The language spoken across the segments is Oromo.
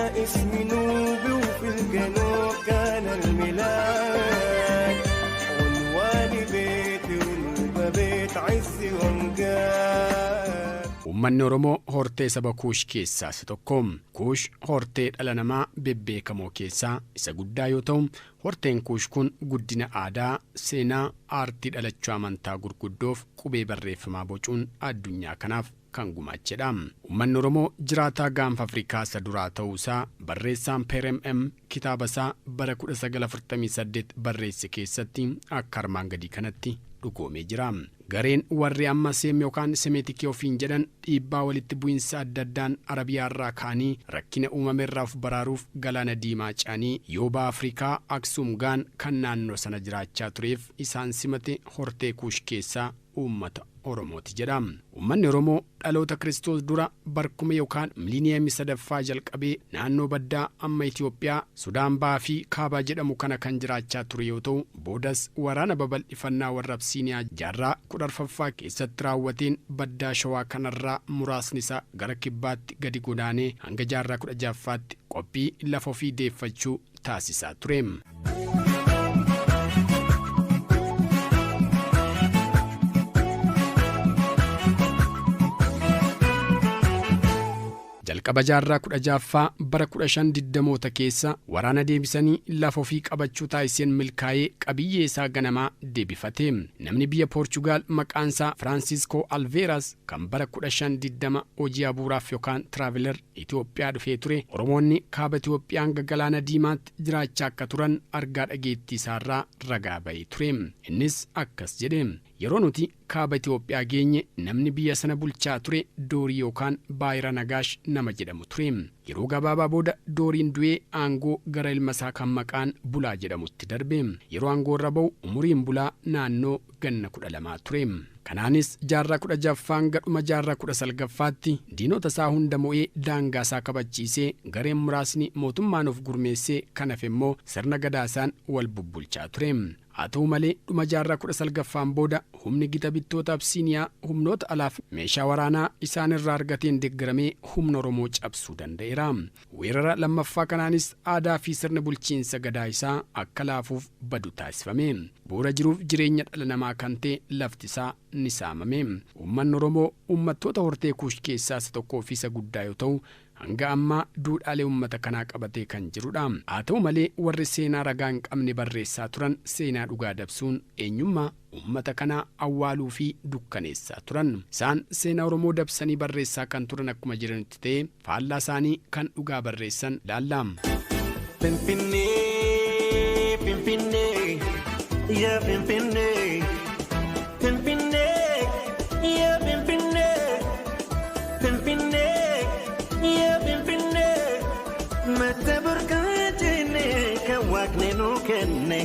أنا اسمي نوبي وفي الجنوب كان الميلاد، عنواني بيتي ونوبة بيت عزي وامجاد. Uummanni Oromoo hortee saba Kuush keessaa isa tokko. Kuush hortee dhala namaa bebbeekamoo keessaa isa guddaa yoo ta'u, horteen Kuush kun guddina aadaa, seenaa, aartii dhalachuu amantaa gurguddoof qubee barreeffamaa bocuun addunyaa kanaaf kan gumaachedha. Uummanni Oromoo jiraataa gaanfa Afrikaa isa duraa ta'uusaa barreessaan Peerem M kitaaba isaa bara 1948 barreesse keessatti akka armaan gadii kanatti dhugoomee jira. Gareen warri amma Seem yookaan Semeetikii ofiin jedhan dhiibbaa walitti bu'iinsa adda addaan Arabiyaarraa ka'anii rakkina uumameerraa of baraaruuf galaana diimaa ce'anii yooba Afrikaa Aksuum gaan kan naannoo sana jiraachaa tureef isaan simate hortee Kuush keessaa uummata Oromooti jedha. Uummanni Oromoo dhaloota Kiristoos dura barkuma yookaan miliiniyeemii sadaffaa jalqabee naannoo baddaa amma Itoophiyaa, Sudaan Bahaa fi Kaabaa jedhamu kana kan jiraachaa ture yoo ta'u, boodas waraana babal'ifannaa warra Absiiniyaa jaarraa 14ffaa keessatti raawwateen baddaa Shawaa kanarraa muraasni isaa gara kibbaatti gadi godaanee hanga jaarraa 16ffaatti qophii lafa ofii deeffachuu taasisaa ture. Jalqaba jaarraa 16ffaa bara 1520moota keessa waraana deebisanii lafa ofii qabachuu taasiseen milkaa'ee qabiyyee isaa ganamaa deebifate. Namni biyya Poorchugaal maqaan isaa Firaansiskoo Alveeras kan bara 1520 hojii abuuraaf yookaan traveler Itoophiyaa dhufee ture, Oromoonni kaaba Itoophiyaa hanga galaana diimaatti jiraachaa akka turan argaa dhageettii isaarraa ragaa bahee ture. Innis akkas jedhe: "Yeroo nuti kaaba Itoophiyaa geenye namni biyya sana bulchaa ture Doorii yookaan Baayira Nagaash nama jedhamu ture. Yeroo gabaabaa booda Dooriin du'ee aangoo gara ilma isaa kan maqaan Bulaa jedhamutti darbe. Yeroo aangoo irra ba'u umuriin Bulaa naannoo ganna 12 ture." Kanaanis jaarraa 16ffaa hanga dhuma jaarraa 19ffaatti diinota isaa hunda mo'ee daangaa isaa kabachiisee, gareen muraasni mootummaan of gurmeessee, kan hafe immoo sirna gadaa isaan wal bubbulchaa ture. Haa ta'u malee, dhuma jaarraa 19ffaan booda humni gita bittoota Absiiniyaa humnoota alaaf meeshaa waraanaa isaan irraa argateen deeggaramee humna Oromoo cabsuu danda'eera. Weerara lammaffaa kanaanis aadaa fi sirna bulchiinsa gadaa isaa akka laafuuf badu taasifame. Bu'uura jiruuf jireenya dhala namaa kan ta'e lafti isaa ni saamame. Uummanni Oromoo uummattoota hortee Kuush keessaa isa tokkoo fi isa guddaa yoo ta'u, hanga ammaa duudhaalee uummata kanaa qabatee kan jirudha. Haa ta'u malee, warri seenaa ragaa hin qabne barreessaa turan seenaa dhugaa dabsuun eenyummaa uummata kanaa awwaaluu fi dukkaneessaa turan. Isaan seenaa Oromoo dabsanii barreessaa kan turan akkuma jiranitti ta'e, faallaa isaanii kan dhugaa barreessan laalla. Finfinnee, Finfinnee, yaa Finfinnee, Finfinnee, yaa Finfinnee, Finfinnee, yaa Finfinnee, mata burqaa jennee kan waaqni nuu kenne,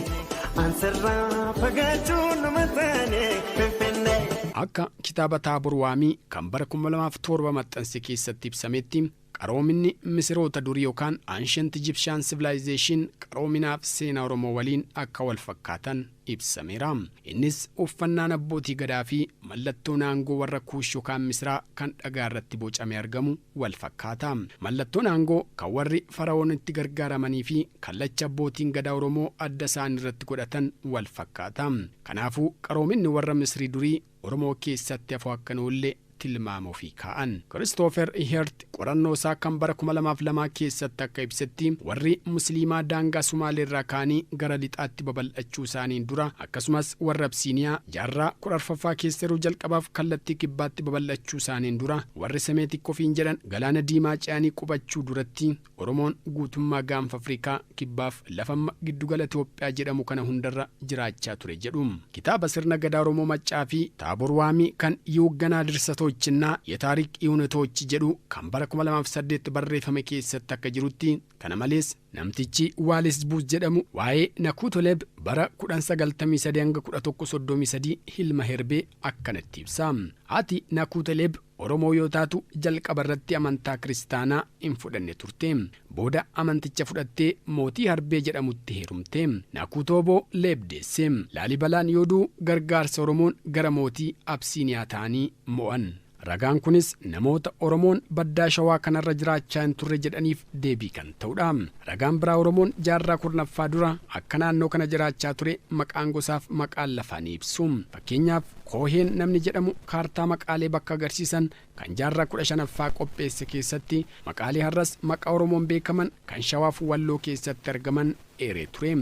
ansarraa fagaachuu nama taane Finfinnee. Akka kitaaba Taabor Waamii kan bara 2007 maxxanse keessatti ibsametti, qaroominni Misiroota durii yookaan Ancient Egyptian Civilization qaroominaaf seenaa Oromoo waliin akka wal fakkaatan ibsameera. Innis uffannaan abbootii gadaa fi mallattoon aangoo warra Kuush yookaan Misiraa kan dhagaa irratti bocamee argamu wal fakkaata. Mallattoon aangoo kan warri Fara'oon itti gargaaramanii fi kallacha abbootiin gadaa Oromoo adda isaan irratti godhatan wal fakkaata. Kanaafuu qaroominni warra Misrii durii Oromoo keessatti hafuu akka hin oolle tilmaama ofii kaa'an. Kiristoofer Hert qorannoo isaa kan bara 2002 keessatti akka ibsetti, warri Musliimaa daangaa Sumaaleerraa ka'anii gara lixaatti babal'achuu isaaniin dura, akkasumas warra Absiiniyaa jaarraa 14ffaa keessa yeroo jalqabaaf kallattii kibbaatti babal'achuu isaaniin dura, warri Semeetik ofiin jedhan galaana diimaa ce'anii qubachuu duratti Oromoon guutummaa gaanfa Afrikaa kibbaaf lafa giddugala Itoophiyaa jedhamu kana hundarra jiraachaa ture jedhu. Kitaaba sirna gadaa Oromoo Maccaa fi Taabor Waamii kan የወገና ድርሰቶችና የታሪክ እውነቶች jedhu kan bara 2008 barreeffame keessatti akka jirutti, kana malees namtichi Waalis Buus jedhamu waa'ee Nakuutoleb bara 1093 hanga 1133 Hilma Herbee akkanatti ibsa. Haati Nakuutoleb Oromoo yoo taatu, jalqaba irratti amantaa kiristaanaa hin fudhanne turte. Booda amanticha fudhattee mootii Harbee jedhamutti heerumte. Nakuutooboo Leebdeesse. Laalibalaan yoo du'u gargaarsa Oromoon gara mootii Absiiniyaa ta'anii mo'an. Ragaan kunis namoota Oromoon baddaa Shawaa kanarra jiraachaa hin turre jedhaniif deebii kan ta'udha. Ragaan biraa Oromoon jaarraa 10ffaa dura akka naannoo kana jiraachaa ture maqaan gosaaf maqaan lafaa ni ibsu. Fakkeenyaaf Kooheen namni jedhamu kaartaa maqaalee bakka agarsiisan kan jaarraa 15ffaa qopheesse keessatti maqaalee har'as maqaa Oromoon beekaman kan Shawaaf Walloo keessatti argaman eeree ture.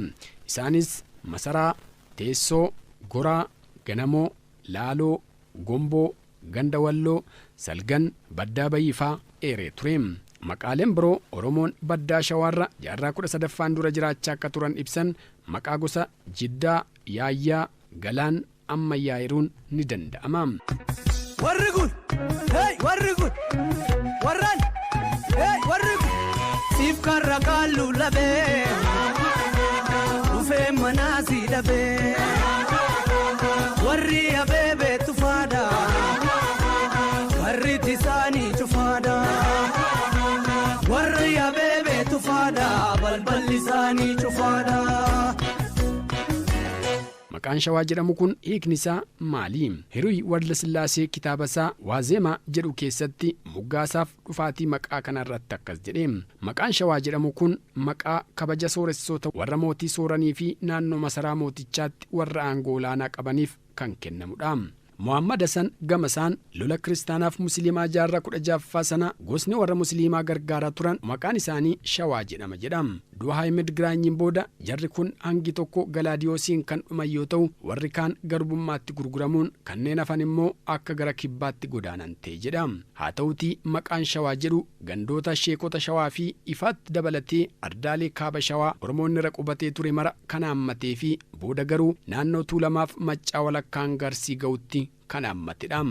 Isaanis Masaraa, Teessoo, Goraa, Ganamoo, Laaloo, Gomboo, Ganda Walloo, Salgan, Baddaa Bayiifaa eeree ture. Maqaaleen biroo Oromoon baddaa Shawaarra jaarraa 13ffaan dura jiraachaa akka turan ibsan maqaa gosa Jiddaa, Yaayyaa, Galaan, Ammayyaa eeruun ni danda'ama. Warri kun, hey, warri kun, warraan, hey, warri kun, siif karra kaallu labee, dhufee manaa si dhabee, warri abeebee tufaadha, karri isaanii cufaadha, warri abeebee tufaadha, balballi isaanii cufaadha. Maqaan Shawaa jedhamu kun hiikni isaa maali? Hiruy Waldasillaasee kitaaba isaa Waazeemaa jedhu keessatti moggaasaaf dhufaatii maqaa kanarratti akkas jedhe. Maqaan Shawaa jedhamu kun maqaa kabaja sooressoota warra mootii sooranii fi naannoo masaraa mootichaatti warra aangoo olaanaa qabaniif kan kennamudha. Muhammad Hasan gama isaan lola kiristaanaaf musliimaa jaarraa 16ffaa sana gosni warra musliimaa gargaaraa turan maqaan isaanii Shawaa jedhama jedha. Du'a Ahmed Giraanyiin booda jarri kun hangi tokko Galaadiyoosiin kan dhuman yoo ta'u, warri kaan garbummaatti gurguramuun kanneen hafan immoo akka gara kibbaatti godaanan ta'e jedha. Haa ta'utii maqaan Shawaa jedhu gandoota sheekota Shawaa fi Ifaatti dabalatee ardaalee kaaba Shawaa Oromoonni irra qubatee ture mara kan haammatee fi booda garuu naannoo Tuulamaaf Maccaa walakkaan Garsii ga'utti kan haammatedha.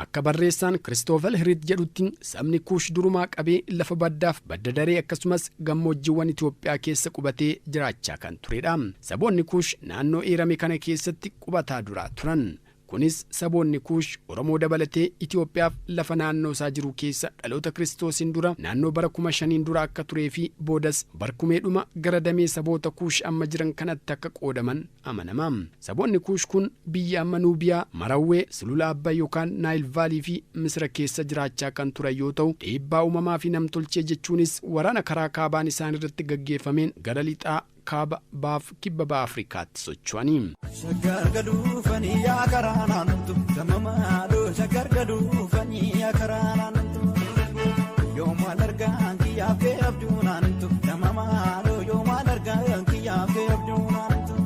Akka barreessaan Kiristoofel Hiriit jedhutti sabni Kuush durumaa qabee lafa baddaaf badda daree akkasumas gammoojjiiwwan Itoophiyaa keessa qubatee jiraachaa kan turedha. Saboonni Kuush naannoo eerame kana keessatti qubataa duraa turan. Kunis saboonni Kuush Oromoo dabalatee Itoophiyaaf lafa naannoo isaa jiru keessa dhaloota Kiristoosiin dura naannoo bara 5000 dura akka turee fi boodas barkumeedhuma gara damee saboota Kuush amma jiran kanatti akka qoodaman amanama. Saboonni Kuush kun biyya amma Nuubiyaa, Marawwee, Sulula Abbay yookaan Naayil Vaalii fi Misira keessa jiraachaa kan turan yoo ta'u, dhiibbaa uumamaa fi namtolchee jechuunis waraana karaa kaabaan isaan irratti gaggeeffameen gara lixaa, kaaba baaf kibba ba'a Afrikaatti socho'anii. Shaggar gaduufanii yaa karaa naannoo gama maaloo, shaggar gaduufanii yaa karaa naannoo, yoo maal argaan kiyyaaf kee abduu naannoo gama maaloo, yoo maal argaan kiyyaaf kee abduu naannoo.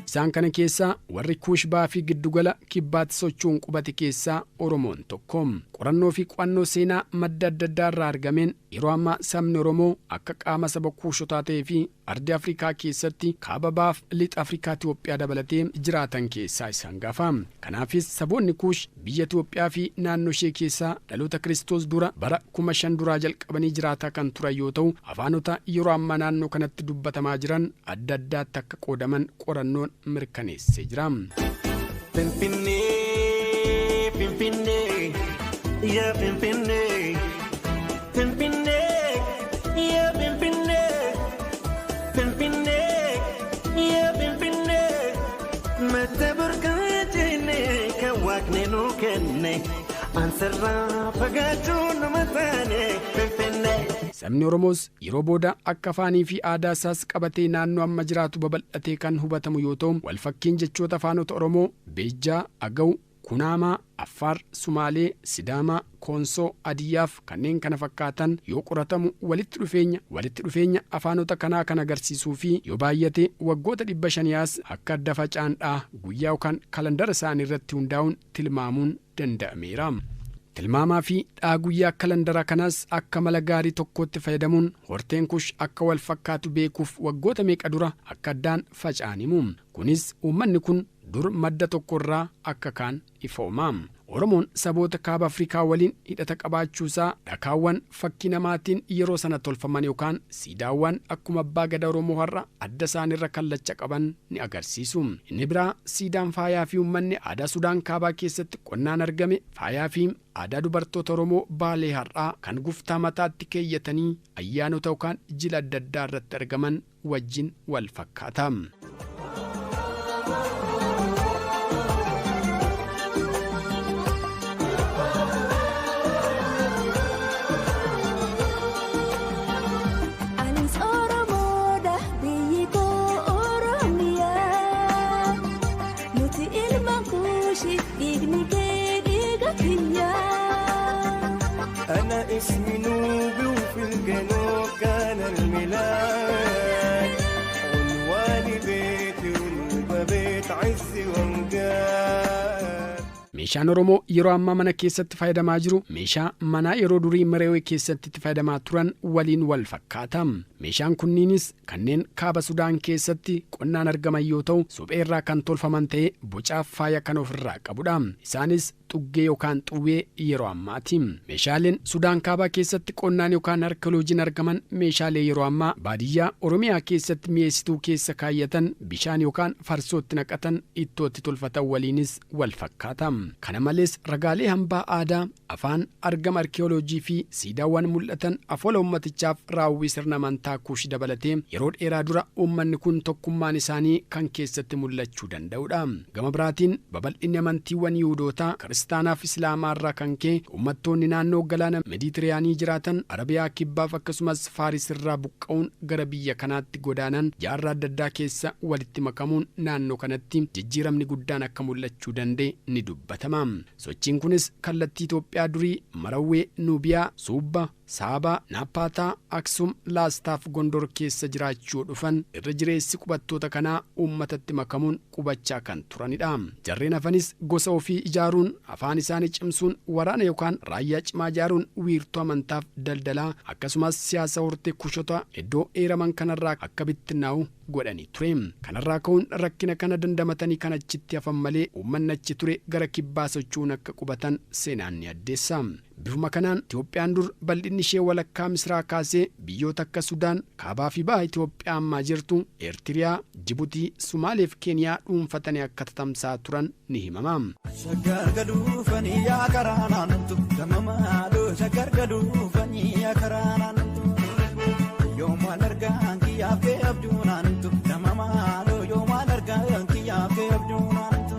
Isaan kana keessaa warri Kuush ba'aa fi giddugala kibbaatti socho'uun qubate keessaa Oromoon tokko. Qorannoo fi qo'annoo seenaa madda adda addaa irraa argameen yeroo ammaa sabni Oromoo akka qaama saba Kuushotaa ta'ee fi ardii Afrikaa keessatti kaaba baaf lixa Afrikaa Itoophiyaa dabalatee jiraatan keessaa isaan gaafa. Kanaafis saboonni Kuush biyya Itoophiyaa fi naannoo ishee keessaa dhaloota Kiristoos dura bara 5000 duraa jalqabanii jiraataa kan turan yoo ta'u, afaanota yeroo ammaa naannoo kanatti dubbatamaa jiran adda addaatti akka qoodaman qorannoon mirkaneessee jira. Finfinnee, Finfinnee, yaa Finfinnee, Finfinnee, yaa Finfinnee, Finfinnee, yaa Finfinnee, madda burqaa jennee kan waaqni nuu kenne, ansarraa fagaachuu nama taane Finfinnee. Sabni Oromoos yeroo booda akka afaanii fi aadaa isaas qabatee naannoo amma jiraatu babal'atee kan hubatamu yoo ta'u, walfakkiin jechoota afaanota Oromoo Beejjaa, Agaw, Kunaamaa, Affaar, Sumaalee, Sidaamaa, Koonsoo, Adiyyaaf kanneen kana fakkaatan yoo qoratamu walitti dhufeenya afaanota kanaa kan agarsiisuu fi yoo baay'ate waggoota 500 as akka adda faca'an guyyaa yookaan kalandara isaanii irratti hundaa'uun tilmaamuun danda'ameera. Tilmaamaa fi dhaa guyyaa kalandara kanaas akka mala gaarii tokkootti fayyadamuun horteen Kush akka wal fakkaatu beekuuf waggoota meeqa dura akka addaan faca'an himu. Kunis uummanni kun dur madda tokko irraa akka kaan ifooma. Oromoon saboota kaaba Afrikaa waliin hidhata qabaachuusaa dhakaawwan fakkii namaatiin yeroo sana tolfaman yookaan siidaawwan akkuma abbaa gadaa Oromoo har'a adda isaaniirra kallacha qaban ni agarsiisu. Inni biraa siidaan faayaa fi uummanni aadaa Sudaan kaabaa keessatti qonnaan argame faayaa fi aadaa dubartoota Oromoo Baalee har'aa kan guftaa mataatti keeyyatanii ayyaanota yookaan jila adda addaa irratti argaman wajjin wal fakkaata. Ilmaan kuushi dhiigni kee dhiiga kiyyaa. أنا اسمي نوبي وفي الجنوب كان الميلاد، عنواني بيتي ونوبة بيت عزي وامجاد. Meeshaan Oromoo yeroo ammaa mana keessatti fayyadamaa jiru meeshaa manaa yeroo durii Mareewee keessatti itti fayyadamaa turan waliin wal fakkaata. Meeshaan kunniinis kanneen kaaba Sudaan keessatti qonnaan argaman yoo ta'u, suphee irraa kan tolfaman ta'ee bocaaf faaya kan ofirraa qabudha. Isaanis xuggee yookaan xuwwee yeroo ammaati. Meeshaaleen Sudaan kaabaa keessatti qonnaan yookaan arkeoloojiin argaman meeshaalee yeroo ammaa baadiyyaa Oromiyaa keessatti mi'eessituu keessa kaayyatan, bishaan yookaan farsootti naqatan, ittootti tolfatan waliinis wal fakkaata. Kana malees ragaalee hambaa aadaa, afaan, argama arkeoloojii fi siidaawwan mul'atan afoola uummatichaaf raawwii sirna amantaa Kuush dabalatee yeroo dheeraa dura uummanni kun tokkummaan isaanii kan keessatti mul'achuu danda'udha. Gama biraatiin babal'inni amantiiwwan Yihuudootaa, Kiristaanaa fi Islaamaa irraa kan ka'e uummattoonni naannoo galaana Meeditiraanii jiraatan Arabiyaa Kibbaaf akkasumas Faaris irraa buqqa'uun gara biyya kanaatti godaanan jaarraa adda addaa keessa walitti makamuun naannoo kanatti jijjiiramni guddaan akka mul'achuu danda'e ni dubbatama. Sochiin kunis kallattii Itoophiyaa durii Marawwee, Nuubiyaa, Suubba, Saabaa, Naappaataa, Aksum, Laastaaf Gondor keessa jiraachuu dhufan irra jireessi qubattoota kanaa uummatatti makamuun qubachaa kan turanidha. Jarreen hafanis gosa ofii ijaaruun, afaan isaanii cimsuun, waraana yookaan raayyaa cimaa ijaaruun wiirtuu amantaaf daldalaa akkasumas siyaasa hortee Kushota iddoo eeraman kanarraa akka bittinnaa'u godhanii ture. Kanarraa ka'uun rakkina kana dandamatanii kan achitti hafan malee uummanni achi ture gara kibbaa socho'uun akka qubatan seenaan ni addeessa. Bifuma kanaan Itoophiyaan dur bal'inni ishee walakkaa Misraa kaasee biyyoota akka Sudaan, kaabaa fi baha Itoophiyaa ammaa jirtu, Eertiriyaa, Jibuutii, Sumaalee fi Keeniyaa dhuunfatanii akka tatamsaa turan ni himama. Shaggar gaduufanii yaa karaa naanntu gama maaloo, shaggar gaduufanii yaa karaa naanntu, yoomaan argaan kiyyaaf kee abjuu naanntu gama maaloo, yoomaan argaan kiyyaaf kee abjuu naanntu.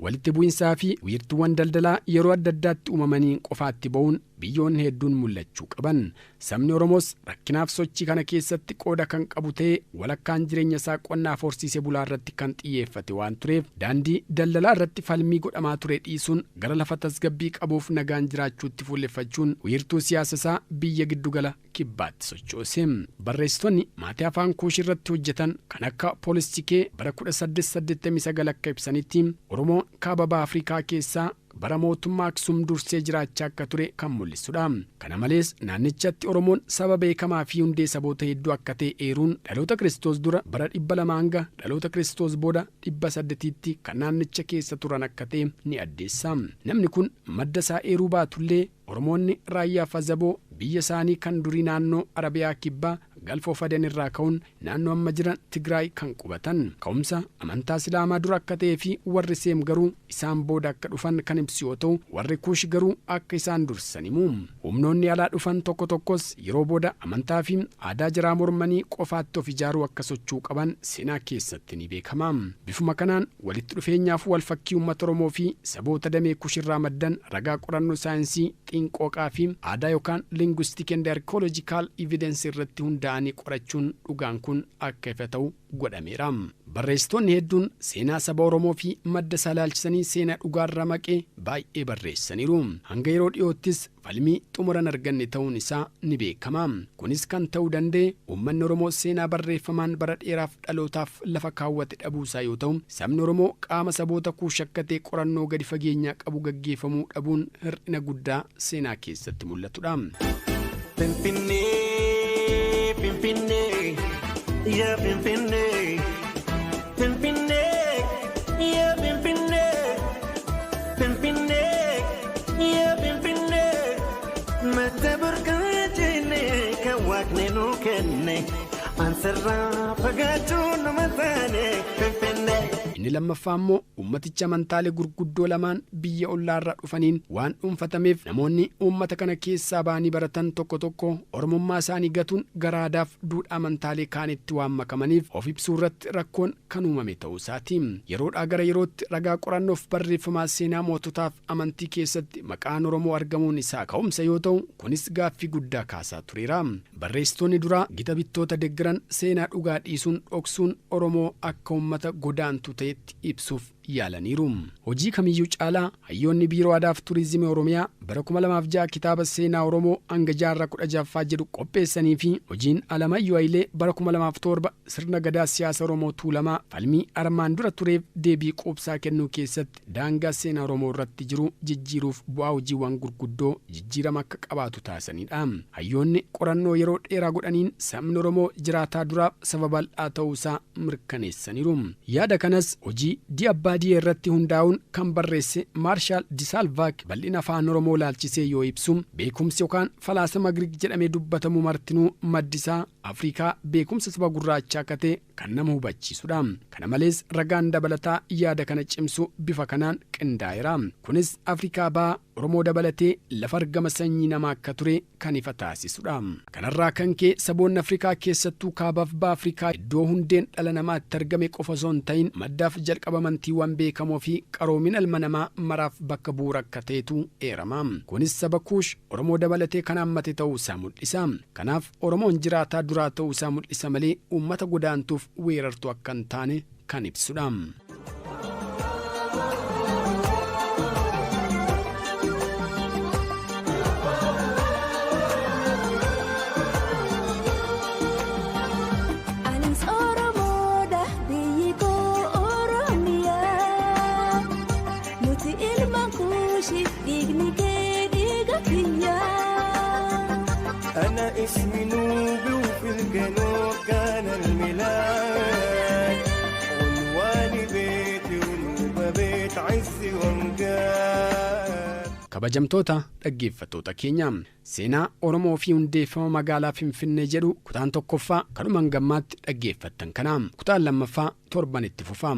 Walitti bu'insaa fi wiirtuuwwan daldalaa yeroo adda addaatti uumamanii qofaatti ba'uun biyyoonni hedduun mul'achuu qaban. Sabni Oromoos rakkinaaf sochii kana keessatti qooda kan qabu ta'ee, walakkaan jireenya isaa qonnaaf horsiisee bulaa irratti kan xiyyeeffate waan tureef, daandii daldalaa irratti falmii godhamaa ture dhiisuun gara lafa tasgabbii qabuuf nagaan jiraachuutti fuulleffachuun wiirtuu siyaasa isaa biyya giddugala kibbaatti sochoose. Barreessitoonni maatii afaan Kuush irratti hojjetan kan akka Poolistikee bara 1889 akka ibsanitti, Oromoon kaaba baha Afrikaa keessaa bara mootummaa Aksum dursee jiraachaa akka ture kan mul'isudha. Kana malees naannichatti Oromoon saba beekamaa fi hundee saboota hedduu akka ta'e eeruun, dhaloota Kiristoos dura bara 200 hanga dhaloota Kiristoos booda 800tti kan naannicha keessa turan akka ta'e ni addeessa. Namni kun madda isaa eeruu baatullee, Oromoonni raayyaa Fazaboo biyya isaanii kan durii naannoo Arabiyaa Kibbaa Galfa Aden irraa ka'uun naannoo amma jiran Tigraay kan qubatan. Ka'umsa amantaa Islaamaa dura akka ta'ee fi warri Seem garuu isaan booda akka dhufan kan ibsu yoo ta'u, warri Kuush garuu akka isaan dursan himu. Humnoonni alaa dhufan tokko tokkos yeroo booda amantaa fi aadaa jaraa mormanii qofaatti of ijaaruu akka sochuu qaban seenaa keessatti ni beekama. Bifuma kanaan walitti dhufeenyaaf wal fakkii uummata Oromoo fi saboota damee Kuush irraa maddan ragaa qorannoo saayinsii xiinqooqaa fi aadaa yookaan linguistic and archaeological evidence irratti hundaa'anii qorachuun dhugaan kun akka ifa ta'u godhameera. Barreessitoonni hedduun seenaa saba Oromoo fi madda isaa ilaalchisanii seenaa dhugaarraa maqee baay'ee barreessaniiru. Hanga yeroo dhiyoottis falmii xumuran arganne ta'uun isaa ni beekama. Kunis kan ta'uu danda'e uummanni Oromoo seenaa barreeffamaan bara dheeraaf dhalootaaf lafa kaawwate dhabuusaa yoo ta'u, sabni Oromoo qaama saboota Kuush akka ta'e qorannoo gadi fageenyaa qabu gaggeeffamuu dhabuun hir'ina guddaa seenaa keessatti mul'atudha. Finfinnee, Finfinnee, yaa Finfinnee, Finfinnee, yaa Finfinnee, Finfinnee, yaa Finfinnee, madda burqaa jennee kan Waaqni nuu kenne, ansarraa fagaachuu nama taane Finfinnee. Inni lammaffaa immoo uummaticha amantaalee gurguddoo lamaan biyya ollaarraa dhufaniin waan dhuunfatameef, namoonni uummata kana keessaa ba'anii baratan tokko tokko oromummaa isaanii gatuun gara aadaaf duudhaa amantaalee kaanitti waan makamaniif of ibsuu irratti rakkoon kan uumame ta'uu isaati. Yeroodhaa gara yerootti ragaa qorannoof barreeffamaa seenaa moototaaf amantii keessatti maqaan Oromoo argamuun isaa ka'umsa yoo ta'u, kunis gaaffii guddaa kaasaa tureera. Barreessitoonni duraa gita bittoota deggeran seenaa dhugaa dhiisuun dhoksuun Oromoo akka uummata godaantu ta'etti ibsuuf Yaalaniiru. Hojii kamiyyuu caalaa hayyoonni Biiroo Aadaa fi Turizimii Oromiyaa bara 2006 kitaaba seenaa Oromoo hanga jaarraa 16ffaa jedhu qopheessanii fi hojiin Alamayyoo Hayilee bara 2007 sirna gadaa siyaasa Oromoo Tuulamaa falmii armaan dura tureef deebii quubsaa kennuu keessatti daangaa seenaa Oromoo irratti jiru jijjiiruuf bu'aa hojiiwwan gurguddoo jijjiirama akka qabaatu taasisanidha. Hayyoonni qorannoo yeroo dheeraa godhaniin sabni Oromoo jiraataa duraaf saba bal'aa ta'uusaa mirkaneessaniiru. Yaada kanas hojii Di Abbaa irratti hundaa'uun kan barreesse Maarshaal Disaalvaak bal'ina afaan Oromoo laalchisee yoo ibsu, beekumsi yookaan falaasama Giriik jedhamee dubbatamu martinuu maddisaa Afrikaa, beekumsa saba gurraachaa akka ta'e kan nama hubachiisudha. Kana malees ragaan dabalataa yaada kana cimsu bifa kanaan qindaa'eera. Kunis Afrikaa Bahaa Oromoo dabalatee lafa argama sanyii namaa akka ture kan ifa taasisudha. Kanarraa kan ka'e saboonni Afrikaa, keessattuu kaabaaf baha Afrikaa, iddoo hundeen dhala namaatti argame qofa osoo hin ta'in maddaaf jalqaba amantiiwwan beekamoo fi qaroomina ilma namaa maraaf bakka bu'uura akka ta'etu eerama. Kunis saba Kuush Oromoo dabalatee kan hammate ta'uu isaa mul'isa. Kanaaf Oromoon jiraataa duraa ta'uu isaa mul'isa malee uummata godaantuuf weerartuu akka hin taane kan ibsudha. Anis Oromoodha, biyyi koo Oromiyaa. Nuti ilmaan Kuushi, dhiigni kee dhiiga kiyyaa. أنا اسمي نوبي وفي الجنوب كان الميلاد، عنواني بيتي ونوبة بيت عزي وامجاد. Kabajamtoota dhaggeeffattoota keenya, seenaa Oromoo fi hundeeffama magaalaa Finfinnee jedhu kutaan tokkoffaa kanuma hangammaatti dhaggeeffattan kana. Kutaan lammaffaa torban itti fufa.